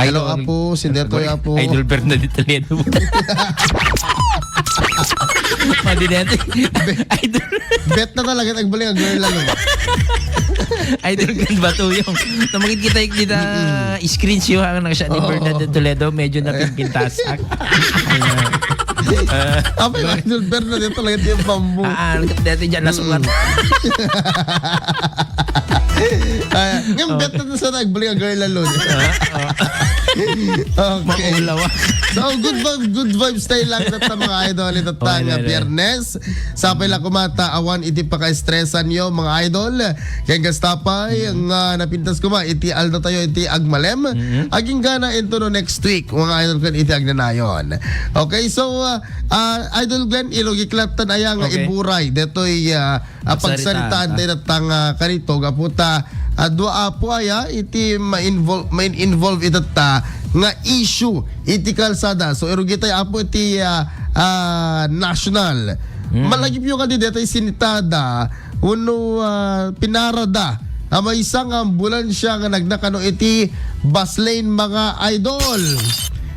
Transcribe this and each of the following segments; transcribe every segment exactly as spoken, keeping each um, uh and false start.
Hello, Idol. Apo. Sino daytoy, Apo? Idol Bernadette Toledo. Pwede dati. Idol. Bet na talaga, agbalik ang girl, ano? Idol Glenn Batuyong. Namakit kita yung kita screen show ang nang siya ni Oo. Bernadette Toledo. Medyo napimpintasak. Apo, yung Idol Bernadette talaga, di yung bamboo. Ah, ah, dati dyan nasukat. Ay, ngayon, bet na sa nagbalik ang girl alone. Okay. Maulaw, ah. So, good vibe, good vibes tayo lang, tatta, mga idol. Itatta Okay, nga okay. Biyernes. Sapay lang kumata, awan iti pakaestresan yo, mga idol. Kaya gastapay, nga napintas kuma, iti aldaw tayo, iti agmalem. Mhm. Aging gana into no next week, mga idol, kan iti agnanayon. Okay, so, ah, ah, Idol Glenn, ilugiklat tan aya nga Okay. iburay. Detoy, ah, ah, Pagsaritaan pagsaritaan ta. tayo datang, ah, kanito, gapu ta, ah, dua apo aya, iti ma-involve, ma-involve itatta nga issue iti kalsada. So, irugi tayo apo iti, ah, ah, national. Mm. Malagip yo kadi detoy sinitada, uno, ah, pinarada, ah, maysa nga ambulansya nga nagnakano iti bus lane, mga idol.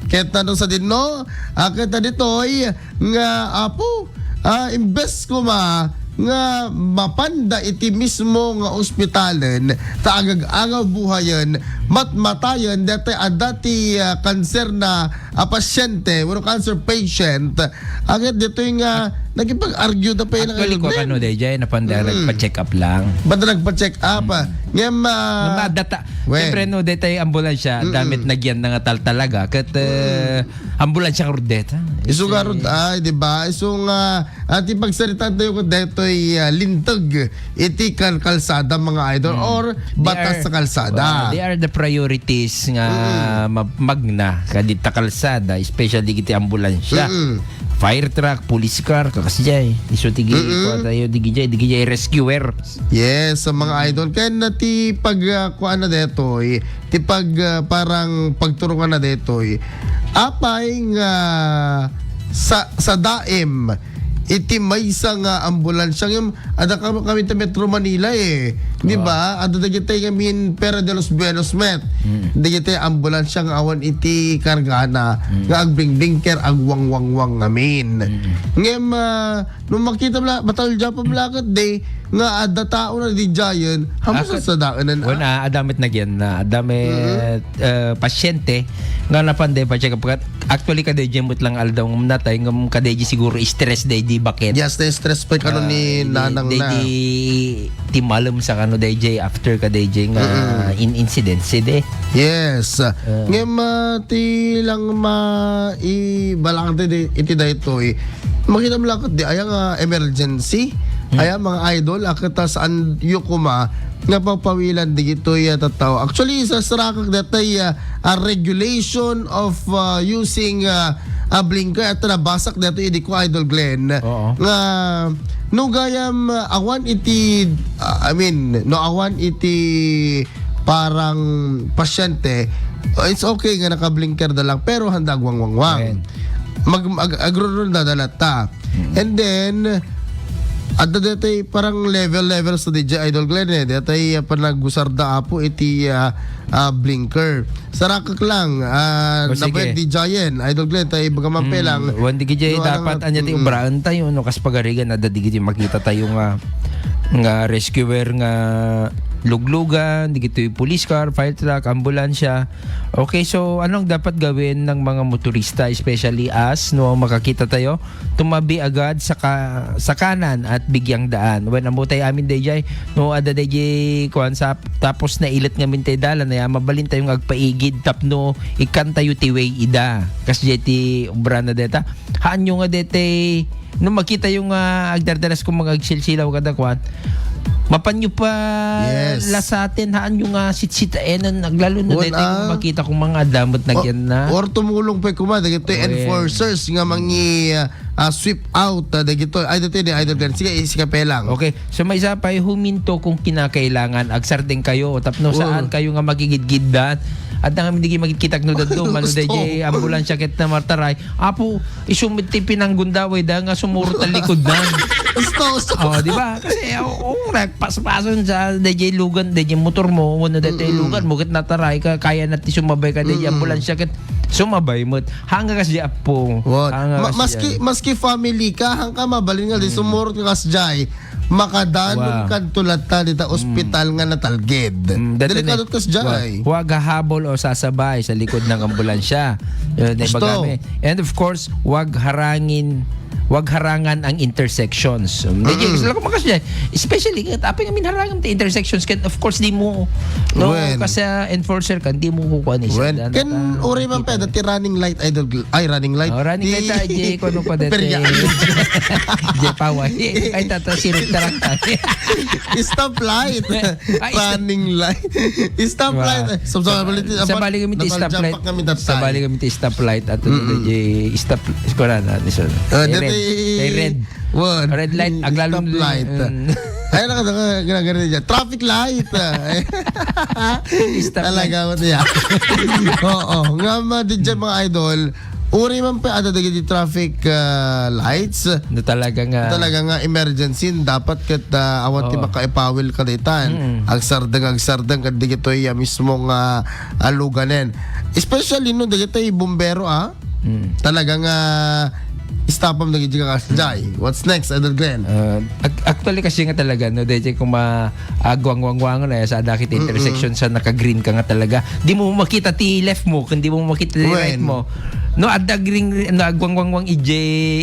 Ket nano sa dinno, ah, ket ditoy nga apo, ah, imbes kuma nga mapanda iti mismo nga ospitalen, ta agag-agaw buhayen, matmatayen, dati adda ti, ah, kanser na, ah, pasyente, wenno cancer patient, agad ditoy nga nagipag-argue da pa yun ang Actually, kung alugmen. ano, dayjay, napanda Mm. nagpa-check up lang. Banda nagpa-check up, ah. Mm. Ngem, ah, Nga madata, Wen. siyempre, no, detay ambulansya, Mm-mm. damit nagyan na nga tal talaga. Kat, eh, Mm. ambulansya ka rudeta. Isu nga rud, ay, di ba? Isu nga, at ipagsaritaan tayo ko detoy, ah, linteg iti kan kalsada, mga idol, Mm. or They batas are, sa kalsada. uh, they are the priorities nga Mm-mm. ma-, magna kadita kalsada, especially iti ambulansya. Mm-mm. Fire truck, police car, kakasjay. Isu ti gi-, Mm-mm. kuha tayo, digi jay, digi jay rescuer. Yes, sa mga Mm. idol. Kaya na ti pag, ah, kuha na detoy, ti pag, ah, parang pagturungan na detoy. Apay nga sa, sa daem, iti maysa nga ambulansya ngem, ada ka-, kami ta Metro Manila, eh. Di Oo. ba? Ada dagiti ngamin Pera de los Buenos met. Mm. Dagiti ambulansya nga awan iti kargana, Mm. nga agbingbingker, agwangwangwang ngamin. Mm. Ngem, ah, no makita mo la, batal Japan la ket di, nga adda tao na di giyan, hamus Ah, sa daanan, ah. Wen, ah, adda met nagyan na, adda met, Mm-hmm. eh, pasyente nga napanda pa-check up. Actually, kadayjay met lang aldaw nga natay, ngem kadayjay siguro stress dayjay baket. Yes, na-stress pa kano Ah, ni di, nanang di, na. di, ti malem sa kano dayjay after kadayjay nga Mm-mm. in incident, side. Yes. Ah. Ngem, ah, ti lang ma-, ibalang ti di, iti daytoy. Makita mo lang ket di, aya nga emergency. Hmm. Aya mga idol, a ket, ah, saan yo kuma nga papawilan digitoy, ah, tattao. Actually, sa sarakak datoy, ah, ah, regulation of, ah, using, ah, ah, blinker at nabasak datoy idi ko, Idol Glenn. Oo. Nga, no gayam, ah, awan iti, ah, I mean, no awan iti parang pasyente, it's okay nga naka-blinker da lang, pero handa agwangwangwang. Amen. Mag-, ag-, agrurunda da latta. Mm. And then, adda detoy parang level-level sa D J Idol Glenn, eh. Detoy, ah, panagusar da apo iti, ah, ah, blinker. Sarakak lang, ah, O, sige. nabayag D J yan. Idol Glenn, tayo ibaga man pe Mm, lang. Wan di gijay No, dapat anang, anya ti mm. ubraan tayo, no? Kas pagarigan, adda di gijay makita tayo nga, nga rescuer nga luglugan, di gitoy police car, fire truck, ambulansya. Okay, so anong dapat gawin ng mga motorista, especially us, no? Makakita tayo, tumabi agad sa ka-, sa kanan at bigyang daan. Wen, ammo tay amin dayjay, no, adda dayjay kuan sa, tapos nailet ngamin tay dalan, aya mabalin tayo nga agpaigid tapno ikkan tayo ti way ida. Kasjay ti obra na deta. Haanyo nga detay, no, makita yo nga agdardaras kung mga agsilsilaw kada kuan, mapanyo pa Yes. lasaten, haanyo nga sitsitaenan, aglalo na Wen, detay kung ah. makita kung mga adamot na Or, gyan na. or tumulong pa kuma, dagito Wen. enforcers nga mangi, ah, ah, sweep out, ah, dagito. Ay, dito ni Idol Glenn. Sige, sige, pelang. Okay. So, may isa pa, huminto kung kinakailangan. Agsardeng kayo, tapno Oo. saan kayo nga magigidgiddan. At nga hindi magkikita no dadto, mano Gusto. dayjay ambulansya ket na martaray. Apo, isu met ti pinanggundaway da nga sumurot ang likod na. Gusto, gusto. Oh, di ba? Kasi, oh, oh, nagpaspason sa D J lugan, D J motor mo, wano dati Mm-mm. lugan mo, ket nataray ka, kaya na ti sumabay ka, D J Mm-mm. ambulansya, ket sumabay met. Hanga kasi, apo. What? Hanga Ma-, kasi maski, yan. maski family ka, hangka mabalin nga, di Mm. sumurot ka kasi jay. Makadanon Wow. kanto latta dita Mm. ospital nga natalged. Mm, dati Delikado ni-, kas jay. Wa-, wag hahabol o sasabay sa likod ng ambulansya. Yun, Gusto. ibagami. And of course, wag harangin, wag harangan ang intersections. Um, di, Mm-mm. sila kumakas dyan. Especially, kat apay nga minharangan ti intersections, kat of course, di mo, no, When? kasi enforcer ka, di mo kukuha ni When? siya. Ken, uri man pwede, ti running light, idol, ay, running light. Oh, running Ti- light, ah, Jay, kung ano pa dati. Perya. Jay Paway. Ay, tata, sirip tarang tayo. Stop light. Ah, stop- Running light. Stop Diba? light. Sa, sa, Sa, bali, sa bali kami ti stop light. Kami that Sa bali time. kami ti stop light at Mm-mm. di stop, kuwan na, this one. Ah, Ay, red. dati- Ay, red. One. Red light, aglalong Stop light. mm. Ay, naka-, naka-, ginagano niya. Traffic light. Stop light. Talaga, what, yeah. Oo. Nga, ma, di dyan, mga idol, uri man pa, ada dagiti traffic, ah, lights. Na talaga nga. Talaga nga emergency, dapat ket, ah, awan ti Oo. makaipawil kadaytan. Mm. Agsardeng, agsardeng, kad digitoy, ah, mismo nga, ah, luganen. Especially, no, dagitoy bumbero, ah. Mm. Talaga nga, istapam dagiti kakas-, Jay. What's next, Idol Glenn? Ah, ac-, actually, kasi nga talaga, no, dayjay kuma-, agwangwangwangan na, sa dakit Mm-mm. intersection sa naka-green ka nga talaga. Di mo makita ti left mo, kundi mo makita ti When? right mo. No, adda green, no, agwangwangwang ije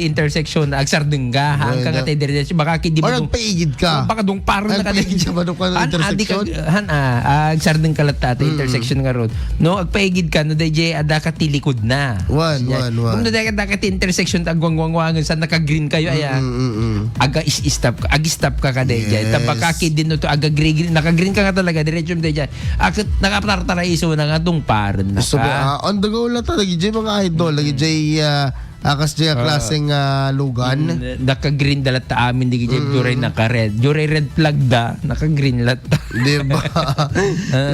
intersection, agsardeng ka, haan When? ka nga tayo diretso, baka ki-, di Or mo dong-, agpaigid ka. baka dong paron na ka Agpaigid din. ka ba dong ka An-, adi ka, intersection? han, ah, ah, agsardeng ka latta, ata Mm. intersection nga road. No, agpaigid ka, no, dayjay, adda ka ti likod na. Wan, Siya. wan, wan. Kung no, dayjay, adda ka ti intersection, agwangwangwangan sa naka-green kayo, aya. Mm, mm, mm. Aga is-, stop ka, ag-stop ka ka, dayjay. Yes. Tabaka ki din, no, to, aga-green, naka-green ka nga talaga, diretso mo, dayjay. Ak-, nakatartara iso na nga, dong paron na So, ka. ah, on the go lang talaga, J J, mga idol. Lagi, J, ah, akas, J, Ah. klaseng, ah, lugan. Mm, naka-green da latta amin, di, J J, Mm. duray naka-red. Duray red flag da, naka-green latta. Di ba? Ah,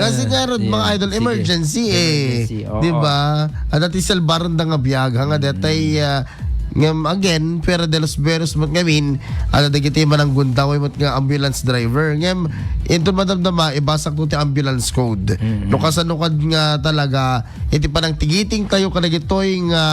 Kasi nga ron, mga yeah. idol, Sige. emergency eh. Emergency, oo. Di ba? At dati salbaran da nga biyaga, nga datay, Mm. ah, ngem, again, fuera de los buenos met ngamin, at dagiti mananggundaway met nga ambulance driver. Ngem, into madamdama, ibasak to ti ambulance code. Mm. No kasano kad nga talaga, iti panangtigiting tayo kadagitoy nga,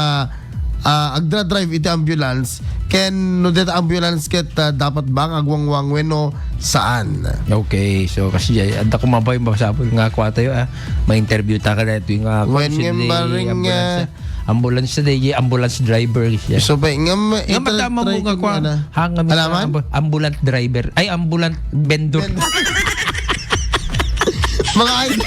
ah, agdra-drive iti ambulance, ken no deta ambulance ket, ah, dapat ba nga agwangwang wenno saan? Okay, so kasi, ay, adda kumabay, masapul nga kua tayo, ah, ma-interview ta ka daytoy nga When konsehal nga ni baring, ambulance, ah, ambulance na, di, ambulance driver siya. So, ba, nga ma-, Nga itra-, matama mo try nga ko kua, na. hanga mi Alaman? ambu-, ambulant driver. Ay, ambulant vendor. Vendor. Mga ay-,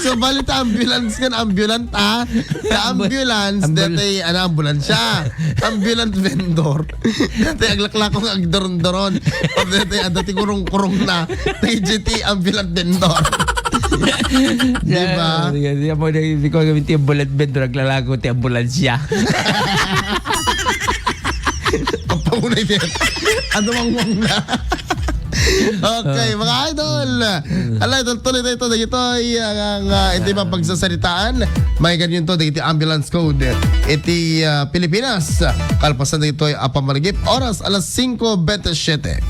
so, bali ta ambulance nga, ambulant, ah. Ta Ambu-, ambulance, ambul- dati, ano, ambulansya. Ambulant vendor. Dati, aglaklako nga agdoron-doron. O dati, ah, dati kurong-kurong na. T G T, ambulant vendor. Di ba? Yeah, di, di, di, di ko gamitin yung bullet vendor, aglalako ti ambulansya. Ang pangunay din. Ano mang wang na? Okay, Ah. mga idol. Ala, idol, tuloy na ito. Dagito ay ang, ah, iti mga pagsasaritaan. May ganyan to, dagiti ambulance code. Iti, ah, Pilipinas. Kalpasan dagito ay apamarigip. Oras, alas singko bentisiete.